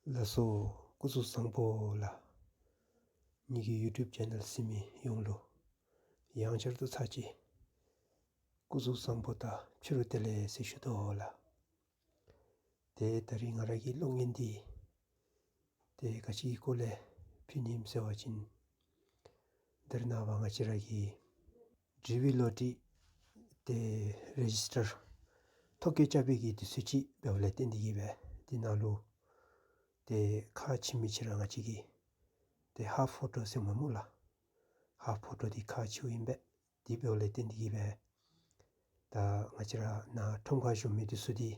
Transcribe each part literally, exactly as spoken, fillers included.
ལགས་སོ། སྐུ་གཟུགས་བཟང་པོ་ལགས། ངེ་གི་ཡུ་ཊུབ་ཅེ་ནལ་གཟིགས་མི་ཡོངས་ལུ་ཡང་བསྐྱར་དུ་ཚར་གཅིག་སྐུ་གཟུགས་བཟང་པོ་དང་ཕྱི་རུ་བདེ་ལེགས་ཟེར་ཞུ་དོ་ལགས། ཏེ་ད་རིས་ང་ར་གི་གློག་བརྙན་འདི་ཏེ་ག་ཅི་གི་སྐོར་ལས་ཕུལ་ནི་ཨིནམ་ཟེར་བ་ཅིན་དེ་རིང་ནངས་པ་ང་བཅས་ར་གི་ཌི་ཝི་ལོ་ཊི་ཏེ་རེ་ཇིས་ཊར་ཐོ་བཀོད་རྐྱབ་པའི་གི་དུས་ཚོད་ཅིག་འབདཝ་ལས་བརྟེན་ཏེ་གིས་སྦེ་འདི་ནང་ལུ་ཏེ་ཁག་ཆེ་མི་ཅིག་ར་ང་བཅས་ཀྱི་ཏེ་ཧཱཕ་ཕོ་ཊོ་ཟེར་མས་སྨོ་ལགས། ཧཱཕ་ཕོ་ཊོ་འདི་ཁག་ཆེཝ་ཨིན་པས། དེ་འབདཝ་ལས་བརྟེན་ཏེ་གིས་སྦེ་ད་ང་བཅས་ར་ནཱ་ཁྲོམ་ཁར་བཞུགས་མི་འདི་ཚུ་འདི་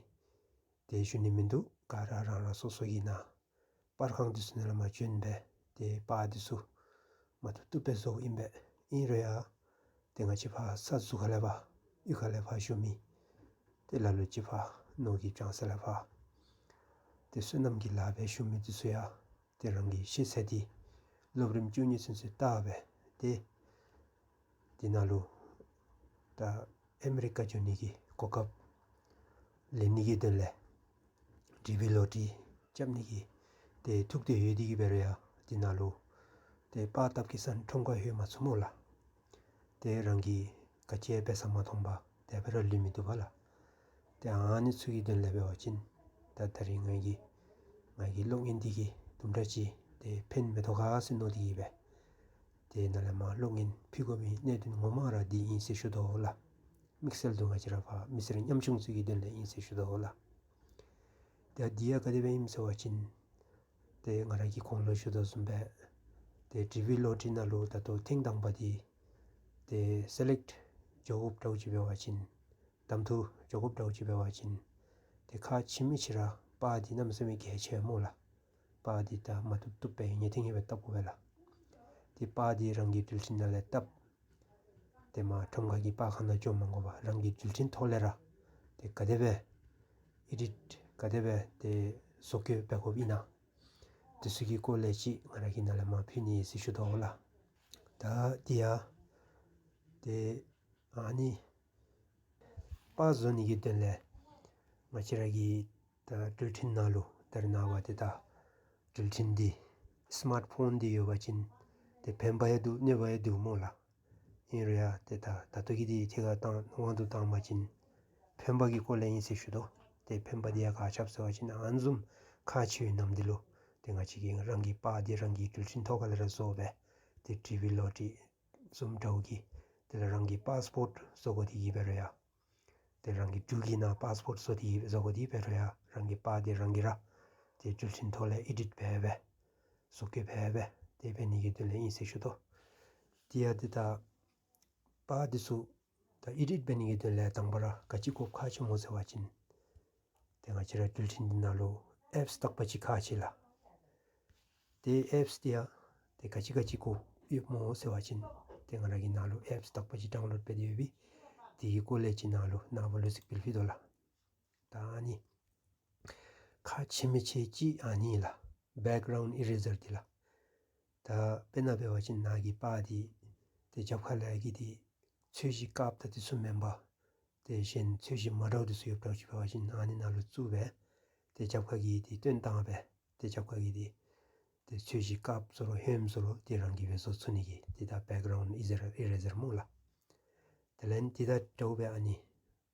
ཏེ་བཞུགས་ནི་མིན་འདུག། ག་ར་རང་རང་སོ་སོ་གི་ནཱ་པར་ཁང་འདི་ཚུ་ནང་ལས་མར་བྱོན་སྦེ་ཏེ་པར་འདི་ཚུ་མ་བཏུབ་བཏུབ་སྦེ་བཟོཝ་ཨིན་པས། ཨིན་རུང་ཡང་ཏེ་ང་བཅས་ཕར་ས་ཟུར་ཁ་ལས་ཕར་གཡུས་ཁ་ལས་ཕར་བཞུགས་མི་ཏེ་ལ་ལུ་ཅིག་ཕར་ནོར་གྱི་བྱང་ས་ལས་ཕར་ཏེ་བསོད་ནམས་ཀྱི་ལཱ་འབད་བཞུགས་མི་འདི་ཚུ་ཡང་ཏེ་རང་གི་ཤེས་ཚད་འདི་སློབ་རིམ་བཅུ་གཉིས་ཚུན་ཚོད་བལྟ་སྦེ་ཏེ་འདི་ནང་ལུ་ད་ཨ་མི་རི་ཀ་འགྱོ་ནི་གི་གོ་སྐབས་ལེན་ནི་གི་དོན་ལས་ཌི་ཝི་ལོ་ཊི་རྐྱབ་ནི་གི་ཏེ་ཐུགས་འདོད་ཡོད་དེ་གིས་འབད་རུང་ཡང་འདི་ནང་ལུ་ཏེ་པར་བཏབ་གེ་ཟེར་ཁྲོམ་ཁར་ལྷོད་མ་ཚུགས་སྨོ་ལགས། ཏེ་རང་གིས་ག་ཅི་འབད་ས་མ་མཐོང་པར་དེ་སྦེ་ར་ལུས་མི་བཏུབ་པས་ལགས། ཏེ་ཨ་ནི་ཚུ་གི་དོན་ལས་འབད་བ་ཅིན་ད་ད་རིས་ང་གིས་ང་གི་གློག་བརྙན་འདི་གིས་དུམ་གྲ་ཅིག་ཏེ་ཕན་མི་ཐོགས་ག་ཟེར་མནོ་སྟེ་གིས་སྦེ་ཏེ་ནཱ་ལས་མར་གློག་བརྙན་ཕུལ་དགོ་མི་གནད་དོན་ངོ་མ་ར་འདི་ཨིན་ཟེར་ཞུ་དོ་ལགས། དམིགས་བསལ་དུ་ང་བཅས་ར་ཕར་མི་སེར་ཉམ་ཆུང་ཚུ་གི་དོན་ལས་ཨིན་ཟེར་ཞུ་དོ་ལགས། ཏེ་འདི་ཡང་ག་དེ་སྦེ་ཨིནམ་ཟེར་བ་ཅིན་ཏེ་ང་ར་གིས་གོང་ལུ་ཞུ་དོ་བཟུམ་སྦེ་ཏེ་ཌི་ཝི་ལོ་ཊི་ནང་ལུ་ད་ལྟོ་ཐེངས་དང་པ་འདི་ཏེ་སེ་ལེཀཊ་འགྱོ་དགོཔ་འདྲཝ་ཅིག་འབད་བ་ཅིན་གདམ་འཐུ་འགྱོ་དགོཔ་འདྲཝ་ཅིག་འབད་བ་ཅིན་ཏེ་ཁག་ཆེ་མི་ཅིག་ར་པར་འདི་གནམ་མེད་ས་མེད་གལ་ཆེ་སྨོ་ལགས། པར་འདི་ད་མ་བཏུབ་བཏུབ་སྦེ་ངེས་ཏེ་ངེས་པར་བཏབ་དགོ་པས་ལགས། ཏེ་པར་འདི་རང་གི་འགྲུལ་འཕྲིན་ནང་ལས་བཏབ་ཏེ་མར་ཁྲོམ་ཁ་གི་པར་ཁང་ནང་འགྱོ་མ་དགོ་པར་རང་གི་འགྲུལ་འཕྲིན་ཐོག་ལས་ར་ཏེ་ག་དེ་སྦེ་ཨེ་ཌིཊ་ག་དེ་སྦེ་ཏེ་བཟོ་བཀོད་འབད་དགོཔ་ཨིན་ན་འདི་ཚུ་གི་སྐོར་ལས་ཅིག་ང་ར་གིས་ནཱ་ལས་མར་ཕུལ་ནི་ཟེར་ཞུ་དོ་ལགས། ད་འདི་ཡང་ཏེ་ཨ་ནི་པར་བཟོ་ནི་གི་དོན་ལས་ང་བཅས་ར་གི་ད་འགྲུལ་འཕྲིན་ནང་ལུ་ད་རེས་ནངས་པ་ཏེ་ད་འགྲུལ་འཕྲིན་འདི་སི་མཱརཊ་ཕོན་འདི་ཡོད་པ་ཅིན་ཏེ་ཕན་པ་ཡང་འདུག་གནོད་པ་ཡང་འདུག་སྨོ་ལགས། ཨིན་རུང་ཡང་ཏེ་ད་ད་ལྟོ་གི་འདི་ཐད་ཁར་བཏང་དབང་དུ་བཏང་པ་ཅིན་ཕན་པ་གི་སྐོར་ལས་ཨིན་ཟེར་ཞུ་དོ། ཏེ་ཕན་པ་འདི་ཡང་ག་ཅི་སྦེ་ཟེར་བ་ཅིན་ཨ་ནི་བཟུམ་ཁག་ཆེ་བའི་ནམ་འདི་ལུ་ཏེ་ང་བཅས་ཀྱིས་རང་གི་པར་འདི་རང་གི་འགྲུལ་འཕྲིན་ཐོག་ཁ་ལས་ར་བཟོ་སྦེ་ཏེ་ཌི་ཝི་ལོ་ཊི་བཟུམ་འདྲཝ་གི་དེ་ལས་རང་གི་པཱསི་པོརཊ་བཟོ་དགོ་དེ་གིས་འབད་རུང་ཡང་ཏེ་རང་གི་འབྲུག་གི་ནང་པཱསི་པོརཊ་བཟོ་དེ་གིས་བཟོ་དགོ་དེ་འབད་རུང་ཡང་རང་གི་པར་འདི་རང་གིས་ར་ཏེ་འགྲུལ་འཕྲིན་ཐོག་ལས་ཨེ་ཌིཊ་འབད་སྦེ་བཟོ་བཀོད་འབད་སྦེ་ཏེ་འབད་ནི་གི་དོན་ལས་ཨིན་ཟེར་ཞུ་དོ། དེ་ཡང་ཏེ་ད་པར་འདི་ཚུ་ད་ཨེ་ཌིཊ་འབད་ནི་གི་དོན་ལས་དང་པ་ར་ག་ཅི་དགོཔ་ཁག་ཆེ་སྨོ་ཟེར་བ་ཅིན་ཏེ་ང་བཅས་ར་འགྲུལ་འཕྲིན་འདི་ནང་ལུ་ཨེཔསི་དག་པ་ཅིག་ཁག་ཆེ་ལགས། ཏེ་ཨེཔསི་འདི་ཡང་ཏེ་ག་ཅི་ག་ཅི་དགོཔ་ཡོདཔ་སྨོ་ཟེར་བ་ཅིན་ཏེ་ང་ར་གིས་ནཱ་ལུ་ཨེཔསི་དག་པ་ཅིག་ཌའོན་ལོཌ་འབད་དེ་ཡོད་པས། དེ་གི་སྐོར་ལས་ཅིག་ནཱ་ལུ་ནངས་པ་ལུ་གཟིགས་འབུལ་ཕུལ་དོ་ལགས། ད་ཨ་ནི་ཁག་ཆེ་མི་ཆེ་ཅིག་ཨ་ནི་ལགས། བེཀ་གྲའུནཌ་ཨི་རེ་ཟར་འདི་ལགས། ད་དཔེར་ན་འབད་བ་ཅིན་ནཱ་གི་པར་འདི་ཏེ་རྒྱབ་ཁ་ལས་ཀྱི་འདི་ཚོས་གཞི་དཀརཔོ་དང་འདི་ཚུ་མེན་པར་ཏེ་གཞན་ཚོས་གཞི་མ་འདྲཝ་འདི་ཚུ་ཡོདཔ་འདྲཝ་ཅིག་འབད་བ་ཅིན་ཨ་ནི་ནང་ལུ་བཙུགས་སྦེ་ཏེ་རྒྱབ་ཁ་གི་འདི་སྟོན་བཏང་སྦེ་ཏེ་རྒྱབ་ཁ་གི་འདི་ཏེ་ཚོས་གཞི་དཀརཔོ་བཟོ་རུང་ཧོནམོ་བཟོ་རུང་ཏེ་རང་གིས་སྦེ་བཟོ་ཚུགས་ནི་གི་ཏེ་ད་བེཀ་གྲའུནཌ་ཨི་རེ་ཟར་ཨི་རེ་ཟར་སྨོ་ལགས། དེ་ལས་ཏེ་ད་འདྲཝ་སྦེ་ཨ་ནི་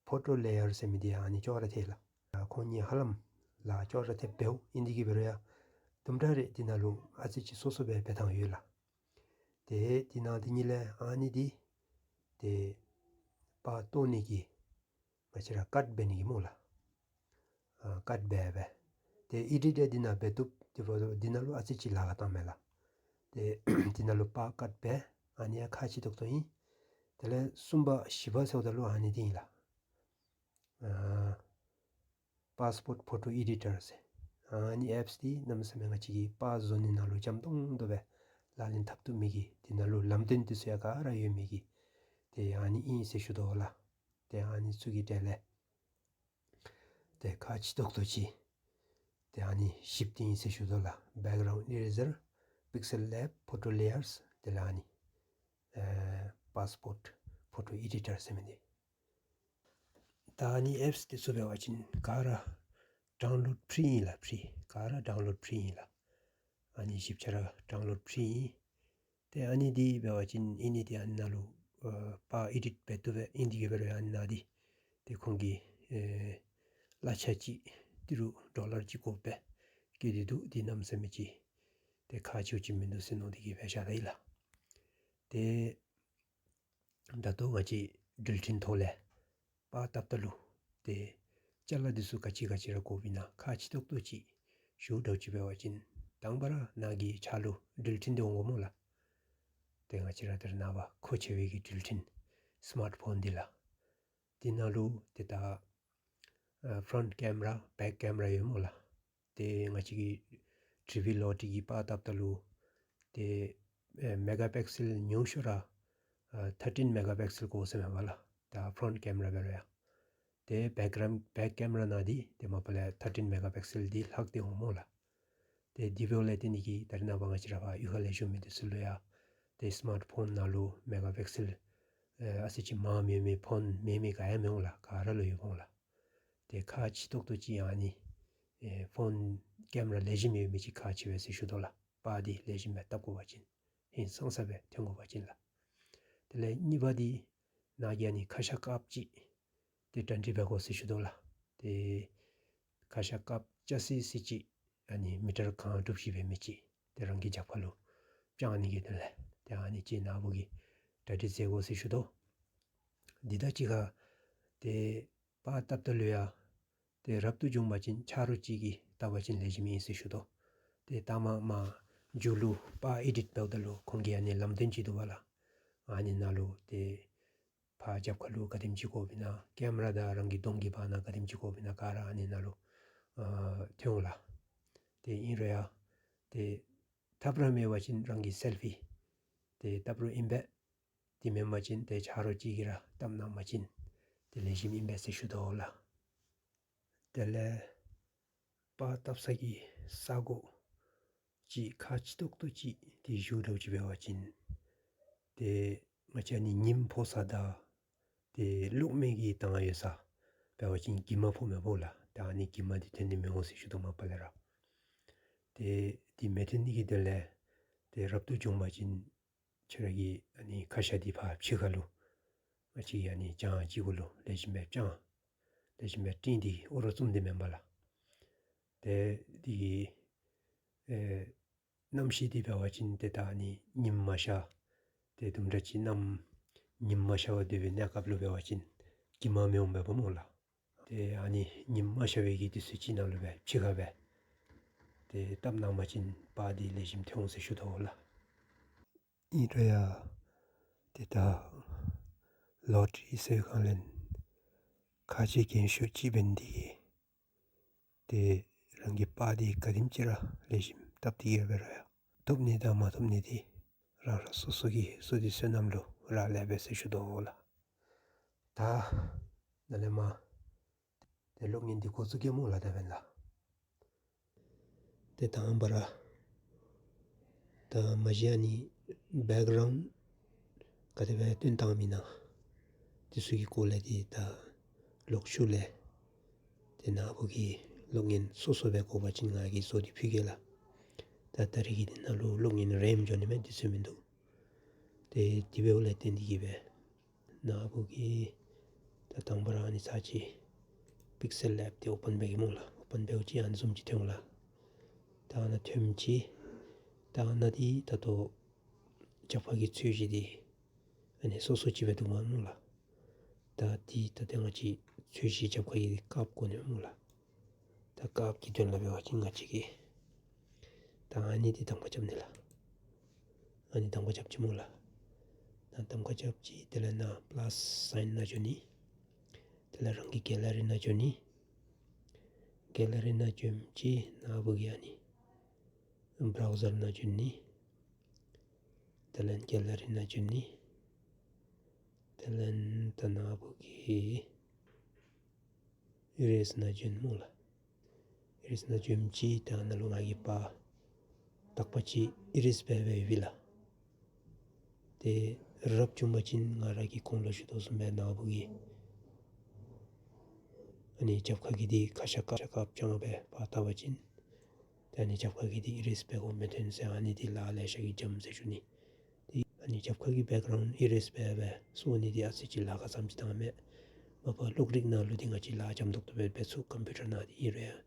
ཕོ་ཊོ་ལེ་ཡར་ཟེར་མི་འདི་ཨ་ནི་ཅོག་ར་འཐད་ལགས། ཁོང་གཉིས་ཧ་ལམ་ལཱ་ཅོག་ར་འཐདཔ་འབདཝ་ཨིན་དེ་གིས་འབད་རུང་ཡང་དུམ་གྲ་རེ་འདི་ནང་ལུ་ཨ་ཙི་ཅིག་སོ་སོ་སྦེ་འབད་ཐངས་ཡོད་ལགས། ཏེ་འདི་ནང་འདི་གཉིས་ལས་ཨ་ནི་འདི་ཏེ་པར་བཏོག་ནི་གི་ང་བཅས་ར་ཀཊ་འབད་ནི་གི་སྨོ་ལགས། ཨ་ཀཊ་འབད་སྦེ་ཏེ་ཨེ་ཌིཊ་ཡང་འདི་ནང་འབད་བཏུབ། དེ་འབདཝ་ད་འདི་ནང་ལུ་ཨ་ཙི་ཅིག་ལཱ་ཁག་བཏངམ་མས་ལགས། ཏེ་འདི་ནང་ལུ་པར་ཀཊ་འབད་ཨ་ནི་ཡང་ཁག་ཆེ་ཏོག་ཏོ་ཨིན། དེ་ལས་གསུམ་པ་བཞི་པ་ཟེརཝ་ད་ལུ་ཨ་ནི་འདི་ཨིན་ལགས། ཨ་པཱསི་པོརཊ་ཕོ་ཊོ་ཨེ་ཌི་ཊར་ཟེར་ཨ་ནི་ཨེཔསི་འདི་གནམ་མེད་ས་མེད་ང་བཅས་ཀྱིས་པར་བཟོ་ནི་ནང་ལུ་འཇམ་ཏོང་ཏོ་སྦེ་ལག་ལེན་འཐབ་བཏུབ་མི་གི་འདི་ནང་ལུ་ལམ་སྟོན་འདི་ཚུ་ཡང་ག་ར་ཡོད་མི་གི་ཏེ་ཨ་ནི་ཨིན་ཟེར་ཞུ་དོ་ལགས། ཏེ་ཨ་ནི་ཚུ་གི་གྲས་ལས་ཏེ་ཁག་ཆེ་ཏོག་ཏོ་ཅིག་ཏེ་ཨ་ནི་བཞི་པོ་འདི་ཨིན་ཟེར་ཞུ་དོ་ལགས། བེཀ་གྲའུནཌ་ཨི་རེ་ཟར་པིག་སེལ་ལེབ་ཕོ་ཊོ་ལེ་ཡརསི་དེ་ལས་ཨ་ནི་ཨེ་པཱསི་པོརཊ་ཕོ་ཊོ་ཨེ་ཌི་ཊར་ཟེར་མི་འདི། ད་ཨ་ནི་ཨེཔསི་འདི་ཚུ་འབད་བ་ཅིན་ག་ར་ཌའོན་ལོཌ་ཕི་རི་ཨིན་ལགས། ཕི་རི། ག་ར་ཌའུན་ལོཌ་ཕི་རི་ཨིན་ལགས། ཨ་ནི་བཞི་ཆ་ར་ཌའུན་ལོཌ་ཕི་རི་ཨིན། ཏེ་ཨ་ནི་འདི་འབད་བ་ཅིན་ཨིན་ནི་འདི་ཨ་ནཱ་ལུ་ཨ་པར་ཨེ་ཌིཊ་འབད་བཏུབ་པས། ཨིན་ཏེ་གི་འབད་རུང་ཨ་ནཱ་འདི་ཏེ་ཁོང་གིས་ཨེ་གླ་ཆ་ཅིག་ཏི་རུ་ཌོ་ལར་གཅིག་དགོ་པས་བཀོད་དེ་འདུག། འདི་གནམ་མེད་ས་མེད་ཅིག་ཏེ་ཁག་ཆེཝ་ཅིག་མིན་འདུག་ཟེར་མནོ་སྟེ་གི་སྦེ་བཞག་ད་ཡི་ལགས། ཏེ་ད་ལྟོ་ང་བཅས་འགྲུལ་འཕྲིན་ཐོག་ལས་པར་བཏབ་ད་ལུ་ཏེ་ཅ་ལ་འདི་ཚུ་ག་ཅི་ག་ཅི་ར་དགོཔ་ཨིན་ན་ཁག་ཆེ་ཏོག་ཏོ་ཅིག་ཞུ་དགོཔ་ཅིག་འབད་བ་ཅིན་དང་པ་ར་ནཱ་གི་ཕྱག་ལུ་འགྲུལ་འཕྲིན་འདི་འོང་དགོ་སྨོ་ལགས། ཏེ་ང་བཅས་ར་ད་རེས་ནངས་པ་མཁོ་ཆེ་བའི་གི་འགྲུལ་འཕྲིན་སི་མཱརཊ་ཕོན་འདི་ལགས། འདི་ནང་ལུ་ཏེ་ད་ཨ་ཕྲོནཊ་ཀེམ་ར་བེཀ་ཀེམ་ར་ཡོད་སྨོ་ལགས། ཏེ་ང་བཅས་ཀྱིས་ཊི་ཝི་ལོ་ཊི་གི་པར་བཏབ་ད་ལུ་ཏེ་ཨེ་མེ་ག་པིག་སེལ་ཉུང་ཤོས་ར་ཨ་ཐར་ཊིན་མེ་ག་པིག་སེལ་དགོ་ཟེར་མས་པ་ལགས། ད་ཕྲོནཊ་ཀེམ་ར་འབད་རུང་ཡང་། ཏེ་བེཀ་རམ་བེཀ་ཀེམ་ར་ནང་འདི་ཏེ་མ་པ་ལས་ཐར་ཊིན་མེ་ག་པིག་སེལ་འདི་ལྷག་སྟེ་འོང་སྨོ་ལགས། ཏེ་འདི་འབདཝ་ལས་བརྟེན་ཏེ་གིས་ད་རེས་ནངས་པ་ང་བཅས་ར་ཕར་གཡུས་ཁ་ལས་བཞུགས་མི་འདི་ཚུ་ལུ་ཡང་ཏེ་སི་མཱརཊ་ཕོན་ནང་ལུ་མེ་ག་པིག་སེལ་ཨ་ཨ་ཙི་ཅིག་མང་མི་མི་ཕོན་མེད་མི་ག་ཡང་མི་འོང་ལགས། ག་ར་ལུ་ཡོདཔ་འོང་ལགས། ཏེ་ཁག་ཆེ་ཏོག་ཏོ་ཅིག་ཨ་ནི་ཨེ་ཕོན་ཀེམ་ར་ལེགས་ཤོམ་ཡོད་མི་ཅིག་ཁག་ཆེ་བས་ཟེར་ཞུ་དོ་ལགས། པར་འདི་ལེགས་ཤོམ་སྦེ་བཏབ་དགོ་པ་ཅིན་ཧིང་སངས་ས་སྦེ་ཐོན་དགོ་པ་ཅིན་ལགས། དེ་ལས་གཉིས་པ་འདི་ནཱ་གི་ཨ་ནི་ཁ་ཤ་ཀཱཔ་ཅིག་ཏེ་གྲ་སྒྲིག་འབད་དགོ་ཟེར་ཞུ་དོ་ལགས། ཏེ་ཁ་ཤ་ཀཱཔ་ཆ་སི་སི་ཅིག་ཨ་ནི་མི་ཊར་གང་དྲུག་བཞི་འབད་མི་ཅིག་ཏེ་རང་གི་རྒྱབ་ཁ་ལུ་བཅང་ནི་གི་དོན་ལས་ཏེ་ཨ་ནི་ཅིག་ནཱ་བུ་གིས་གྲ་སྒྲིག་མཛད་དགོ་ཟེར་ཞུ་དོ། འདི་དང་གཅིག་ཁར་ཏེ་པར་བཏབ་ད་ལུ་ཡང་ཏེ་རབ་ཏུ་བྱུང་པ་ཅིན་ཆ་རོགས་ཅིག་གིས་བཏབ་པ་ཅིན་ལེགས་ཤོམ་ཨིན་ཟེར་ཞུ་དོ། ཏེ་ད་མ་མ་མཇུག་ལུ་པར་ཨེ་ཌིཊ་འབདཝ་ད་ལུ་ཁོང་གིས་ཨ་ནི་ལམ་སྟོན་ཅིག་འདུག་པ་ལགས། ཨ་ནི་ནང་ལུ་ཏེ་ཕར་རྒྱབ་ཁ་ལུ་ག་དེམ་ཅིག་དགོཔ་ཨིན་ན་ཀེམ་ར་དང་རང་གི་གདོང་གི་བར་ན་ག་དེམ་ཅིག་དགོཔ་ཨིན་ན་ག་ར་ཨ་ནི་ནང་ལུ་ཨ་ཐོན་འོང་ལགས། ཏེ་ཨིན་རུང་ཡང་ཏེ་ཐབས་ར་མེད་པ་ཅིན་རང་གི་སེལ་ཕི་ཏེ་བཏབ་རུང་ཨིན་པས། དེ་མེན་པ་ཅིན་ཏེ་ཆ་རོགས་ཅིག་གིས་ར་བཏབ་གནང་པ་ཅིན་ཏེ་ལེགས་ཤོམ་ཨིན་པས་ཟེར་ཞུ་དོ་ལགས། དེ་ལས་པར་བཏབ་ས་གི་ས་གོ་ཅིག་ཁག་ཆེ་ཏོག་ཏོ་ཅིག་ཏེ་ཞུ་དགོཔ་ཅིག་འབད་བ་ཅིན་ཏེ་ང་བཅས་ཨ་ནི་ཉིམ་ཕོག་ས་དང་ཏེ་གློག་མེ་གི་དང་ཡོད་ས་འབད་བ་ཅིན་གྱིབ་མ་ཕོགཔ་མས་པ་ལགས། ད་ཨ་ནི་གྱིབ་མ་འདི་ཐོན་ནི་མི་འོང་ཟེར་ཞུ་དོ་མ་པ་ལས་ར། ཏེ་འདི་མི་ཐོན་ནི་གི་དོན་ལས་ཏེ་རབ་ཏུ་བྱུང་པ་ཅིན་ཁྱོད་ར་གི་ཨ་ནི་ཁ་ཤ་འདི་ཕར་ཕྱི་ཁ་ལུ་ང་བཅས་ཨ་ནི་གྱང་ཅིག་གུ་ལུ་ལེགས་ཤོམ་སྦེ་བཅང་། ལེགས་ཤོམ་སྦེ་བསྲིངས་ཏེ་ཨོ་རོག་བཙུམ་སྟེ་མེན་པ་ལགས། ཏེ་འདི་གི་ཨེ་གནམ་གཤིས་འདི་འབད་བ་ཅིན་ཏེ་ད་ཨ་ནི་ཉིམ་མ་ཤར་ཏེ་དུམ་གྲ་ཅིག་གནམ་ཉིམ་མ་ཤར་བར་སྡོད་པའི་གནས་སྐབས་ལུ་འབད་བ་ཅིན་གྱིབ་མ་མི་འོང་པས་པ་སྨོ་ལགས། ཏེ་ཨ་ནི་ཉིམ་མ་ཤར་བའི་གི་དུས་ཚོད་ཅིག་ནང་ལུ་སྦེ་ཕྱི་ཁར་སྦེ་ཏེ་བཏབ་གནང་པ་ཅིན་པར་འདི་ལེགས་ཤོམ་ཐོན་འོང་ཟེར་ཞུ་དོ་ལགས། ཨིན་རུང་ཡང་ཏེ་ད་ལོ་ཊི་རི་ཟེར་སྒང་ལས་ཁག་ཆེ་གལ་ཤོས་ཅིག་འབད་ནི་དེ་གིས་ཏེ་རང་གིས་པར་འདི་ག་དེམ་ཅིག་ར་ལེགས་ཤོམ་བཏབ་སྟེ་གི་འབད་རུང་ཡང་ཐོབ་ནི་དང་མ་ཐོབ་ནི་འདི་རང་རང་སོ་སོ་གི་བསོད་བདེ་བསོད་ནམས་ལུ་རག་ལས་པས་ཟེར་ཞུ་དོ་ལགས། ད་ནཱ་ལས་མར་ཏེ་གློག་བརྙན་འདི་འགོ་བཙུགས་གེ་སྨོ་ལགས། ད་འབདན་ལགས། ཏེ་དང་པ་ར་ད་མ་གཞི་ཨ་ནི་བེཀ་གརའུནཌ་ག་དེ་སྦེ་སྟོན་བཏངམ་ཨིན་ན་དེ་ཚུ་གི་སྐོར་ལས་འདི་ད་ལོག་ཤུལ་ལས་ཏེ་ནཱ་བུ་གིས་གློག་བརྙན་སོ་སོ་སྦེ་དགོ་པ་ཅིན་ང་གིས་བཟོ་སྟེ་ཕུལ་གེ་ལགས། ད་ད་རིས་ཀྱི་འདི་ནང་ལུ་གློག་བརྙན་རེམ་འགྱོ་ནི་མས། དུས་ཚོད་མིན་འདུག། ཏེ་དེ་འབདཝ་ལས་བརྟེན་ཏེ་གི་སྦེ་ནཱ་བུ་གིས་ད་དང་པ་ར་ཨ་ནི་ཚར་ཅིག་པིག་སེལ་ལེབ་འདི་ཨོ་པེན་འབད་གེ་སྨོ་ལགས། ཨོ་པེན་འབདཝ་ཅིག་ཨ་ནི་བཟུམ་ཅིག་ཐོན་འོང་ལགས། ད་ཨ་ནཱ་ཐོནམ་ཅིག་ད་ཨ་ནཱ་འདི་ད་ལྟོ་རྒྱབ་ཁ་གི་ཚོས་གཞི་འདི་ཨ་ནི་སོ་སོ་ཅིག་སྦེ་འདུག་མས་སྨོ་ལགས། ད་འདི་ད་ལྟོ་ང་བཅས་ཚོས་གཞི་རྒྱབ་ཁ་གི་ཀཱཔ་དགོ་ནི་སྨོ་ལགས། ད་ཀཱཔ་གི་དོན་ལུ་འབད་བ་ཅིན་ང་བཅས་ཀྱིས་ད་ཨ་ནི་འདི་དང་པ་རྐྱབ་ནི་ལགས། ཨ་ནི་དང་པ་རྐྱབ་ཅི་སྨོ་ལགས། ད་དང་པ་རྐྱབ་ཅི། དེ་ལས་ནཱ་པ་ལཱས་སའིན་ནང་འགྱོ་ནི། དེ་ལས་རང་གི་གེ་ལ་རི་ནང་འགྱོ་ནི། གེ་ལ་རི་ནང་འགྱོཝ་ཅིག་ནཱ་བུ་གིས་ཨ་ནི་བརའུ་ཟར་ནང་འགྱོ་ནི། དེ་ལས་གེ་ལ་རི་ནང་འགྱོ་ནི། དེ་ལས་ད་ནཱ་བུ་གིས་ཨི་རེས་ནང་འགྱོ་ནི་སྨོ་ལགས། ཨི་རེས་ནང་འགྱོཝ་ཅིག་ད་ནཱ་ལུ་ང་གིས་པར་དག་པ་ཅིག་ཨི་རེས་འབད་འབདཝ་ཨིན་ལགས། ཏེ་རབ་བྱུང་པ་ཅིན་ང་ར་གིས་གོང་ལུ་ཞུ་དོ་བཟུམ་སྦེ་ནཱ་བུ་གིས་ཨ་ནི་རྒྱབ་ཁ་གི་འདི་ཁ་ཤ་ཀཱཔ་ཁ་ཤ་ཀཱཔ་བཅང་སྦེ་པར་བཏབ་པ་ཅིན་ ཨ་ནི་རྒྱབ་ཁ་གི་འདི་ཨི་རེས་འབད་དགོཔ་མི་འཐོན་ཟེར། ཨ་ནི་འདི་ལཱ་ལེ་ཤ་གིས་འཇམ་ཟེར་ཞུ་ནི། ཏེ་ཨ་ནི་རྒྱབ་ཁ་གི་བེཀ་གརའུནཌ་ཨི་རེས་འབད་འབད་བཟོ་ནི་འདི་ཨ་ཙི་ཅིག་ལཱ་ཁག་ཙམ་ཅིག་བཏང་མས། མ་པ་གློག་རིག་ནང་ལུ་འདི་ང་བཅས་ལཱ་འཇམ་ཏོག་ཏོ་སྦེ་འབད་ཚུགས། ཀམ་པིའུ་ཊར་ནང་འདི་ཨིན་རུང་ཡང་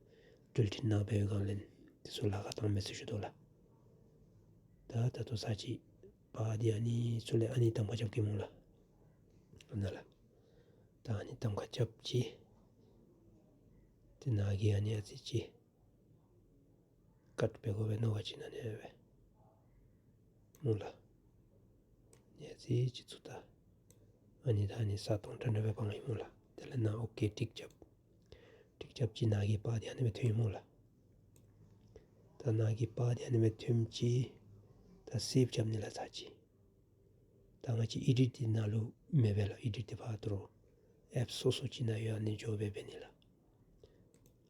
འགྲུལ་འཕྲིན་ནང་འབད་བའི་སྒང་ལས་འདི་ཚུ་ལཱ་ཁག་བཏང་མས་ཟེར་ཞུ་དོ་ལགས། ད་ད་ལྟོ་ཚར་གཅིག་པར་འདི་ཨ་ནི་ཚུ་ལས་ཨ་ནི་གདམ་ཁ་རྐྱབ་གེ་སྨོ་ལགས། ཨ་ནཱ་ལགས། ད་ཨ་ནི་གདམ་ཁ་རྐྱབ་ཅི། ཏེ་ནཱ་གི་ཨ་ནི་ཨ་ཙི་ཅིག་ཀཊ་འབད་དགོ་པས་མནོ་བ་ཅིན་ཨ་ནི་སྦེ་སྨོ་ལགས། ཨ་ནི་ཨ་ཙི་ཅིག་ཚུ་ད་ཨ་ནི་ད་ཨ་ནི་ས་སྟོང་ཏྲ་འདྲ་སྦེ་འབག་ཡི་སྨོ་ལགས། དེ་ལས་ནཱ་ཨོ་ཀེ་ཊིག་རྐྱབ། ཊིག་རྐྱབ་ཅི། ནཱ་གི་པར་འདི་ཨ་ནི་སྦེ་ཐོན་ཡི་སྨོ་ལགས། ད་ནཱ་གི་པར་འདི་ཨ་ནི་སྦེ་ཐོན་ཅི། ད་སེབ་རྐྱབ་ནི་ལགས་ཚར་གཅིག། ད་ང་བཅས་ཨེ་ཌིཊ་འདི་ནང་ལུ་མི་འབད་ལགས། ཨེ་ཌིཊ་འདི་ཕར་ད་རུང་ཨེཔ་སོ་སོ་ཅིག་ནང་ཡོད། ཨ་ནི་འགྱོ་སྦེ་འབད་ནི་ལགས།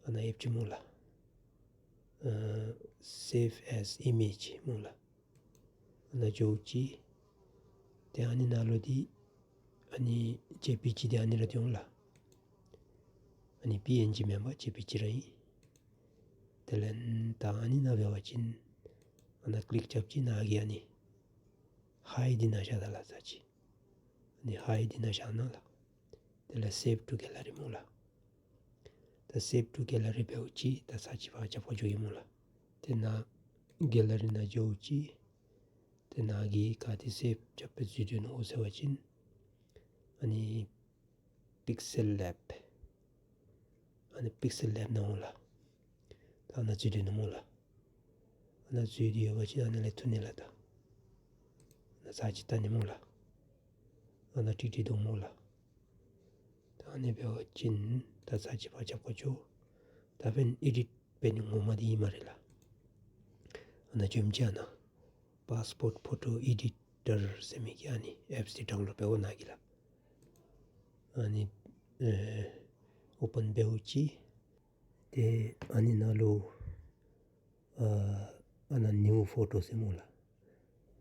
ཨ་ནཱ་ཨེཔ་ཅིག་སྨོ་ལགས། ཨ་སེབ་ཨེས་ཨིམེཇ་སྨོ་ལགས། ཨ་ནཱ་འགྱོ་ཅི། ཏེ་ཨ་ནི་ནང་ལུ་འདི་ཨ་ནི་ཇེ་པི་ཇི་འདི་ཨ་ནི་ར་འདི་འོང་ལགས། ཨ་ནི་པི་ཨེན་ཇི་མེན་པར་ཇེ་པི་ཇི་ར་ཨིན། དེ་ལས་ད་ཨ་ནི་ནང་འབད་བ་ཅིན་ཨ་ནཱ་ཀླིག་རྐྱབ་ཅི། ནཱ་གི་ཨ་ནི་ཧའི་འདི་ནང་བཞག་ད་ལགས་ཚར་གཅིག། ཨ་ནི་ཧའི་འདི་ནང་བཞག་གནང་ལགས། དེ་ལས་སེབ་ཊུ་གེ་ལ་རི་སྨོ་ལགས། ད་སེབ་ཊུ་གེ་ལ་རི་འབདཝ་ཅིག་ད་ཚར་གཅིག་ཕར་རྒྱབ་ཁར་འགྱོ་གེ་སྨོ་ལགས། ཏེ་ནཱ་གེ་ལ་རི་ནང་འགྱོཝ་ཅིག་ཏེ་ནཱ་གིས་ག་ཏེ་སེབ་རྐྱབ་སྦེ་འཛུལ་སྡོད་ནུག་གོ་ཟེར་བ་ཅིན་ཨ་ནི་པིཀ་སེལ་ལེབ། ཨ་ནི་པིཀ་སེལ་ལེབ་ནང་འོང་ལགས། ད་ཨ་ནཱ་འཛུལ་སྡོད་ནུག་སྨོ་ལགས། ཨ་ནཱ་འཛུལ་ཏེ་ཡོད་པ་ཅིན་ཨ་ནཱ་ལས་འཐུ་ནི་ལགས། ད་ཨ་ནཱ་ཚར་གཅིག་བལྟ་ནི་སྨོ་ལགས། ཨ་ནཱ་ཀྲིག་ཀྲི་འདུག་སྨོ་ལགས། ད་ཨ་ནི་འབད་བ་ཅིན་ད་ཚར་གཅིག་ཕར་རྒྱབ་ཁར་འགྱོ། ད་འབདན་ཨེ་ཌིཊ་འབད་ནི་ངོ་མ་འདི་ཨིན་སྨ་རེ་ལགས། ཨ་ནཱ་འགྱོཝ་ཅིག་ཨ་ནཱ་པཱསི་པོརཊ་ཕོ་ཊོ་ཨེ་ཌིཊར་ཟེར་མི་གི་ཨ་ནི་ཨེཔསི་འདི་ཌའུན་ལོཌ་འབད་དགོ་ནཱ་གི་ལགས། ཨ་ནི་ཨེ་ཨོ་པཱན་འབདཝ་ཅིག་ཏེ་ཨ་ནི་ནང་ལུ་ཨ་ཨ་ནཱ་ནིའུ་ཕོ་ཊོ་ཟེར་སྨོ་ལགས།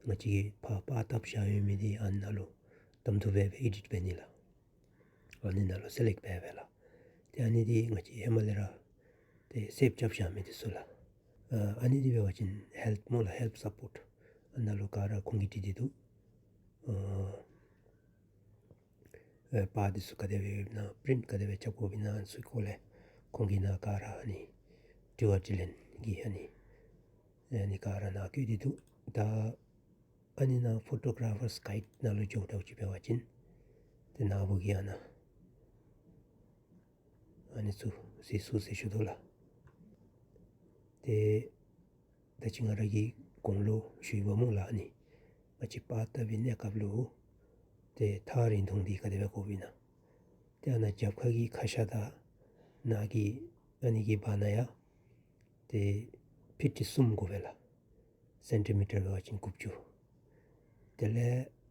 ང་བཅས་ཀྱིས་ཕར་པར་བཏབ་བཞག་ཡོད་མི་འདི་ཨ་ནཱ་ལུ་དམ་འཐུ་འབད་སྦེ་ཨེ་ཌིཊ་འབད་ནི་ལགས། ཨ་ནི་ནང་ལུ་སེ་ལེཀཊ་འབད་སྦེ་ལགས། ཏེ་ཨ་ནི་འདི་ང་བཅས་ཧེ་མ་ལས་ར་ཏེ་སེབ་རྐྱབ་བཞག་མི་འདི་ཚུ་ལགས། ཨ་ཨ་ནི་འདི་འབད་བ་ཅིན་ཧེལཔ་སྨོ་ལགས། ཧེལཔ་སཔོརཊ། ཨ་ནཱ་ལུ་ག་ར་ཁོང་གིས་བྲིས་ཏེ་འདུག། ཨ་ཨེ་པར་འདི་ཚུ་ག་དེ་སྦེ་ཡོདཔ་ཨིན་ན་པི་རིནཊ་ག་དེ་སྦེ་རྐྱབ་དགོཔ་ཨིན་ན་ཨ་ནི་ཚུ་སྐོར་ལས་ཁོང་གིས་ནཱ་ག་ར་ཨ་ནི་དྲི་བ་དྲིས་ལན་གྱི་ཨ་ནི་ཨ་ནི་ག་ར་ནཱ་བཀོད་དེ་འདུག། ད་ཨ་ནི་ནང་ཕོ་ཊོ་གར་ཕརསི་གའིཌ་ནང་ལུ་འགྱོ་དགོཔ་ཅིག་འབད་བ་ཅིན་ཏེ་ནཱ་བུ་གིས་ཨ་ནཱ་ཨ་ནི་ཚུ་གཟིགས་ཚུགས་ཟེར་ཞུ་དོ་ལགས། ཏེ་ད་ཅི་ང་ར་གིས་གོང་ལུ་ཞུ་ཡི་བ་སྨོ་ལགས། ཨ་ནི་ང་བཅས་པར་བཏབ་པའི་གནས་སྐབས་ལུ་ཏེ་ཐག་རིང་ཐུང་འདི་ག་དེ་སྦེ་དགོཔ་ཨིན་ན། ཏེ་ཨ་ནཱ་རྒྱབ་ཁ་གི་ཁ་ཤ་དང་ནཱ་གི་ཨ་ནི་གི་བར་ན་ཡང་ཏེ་ཕིཊ་གསུམ་དགོ་པས་ལགས། སེན་ཊི་མི་ཊར་འབད་བ་ཅིན་དགུ་བཅུ། དེ་ལས་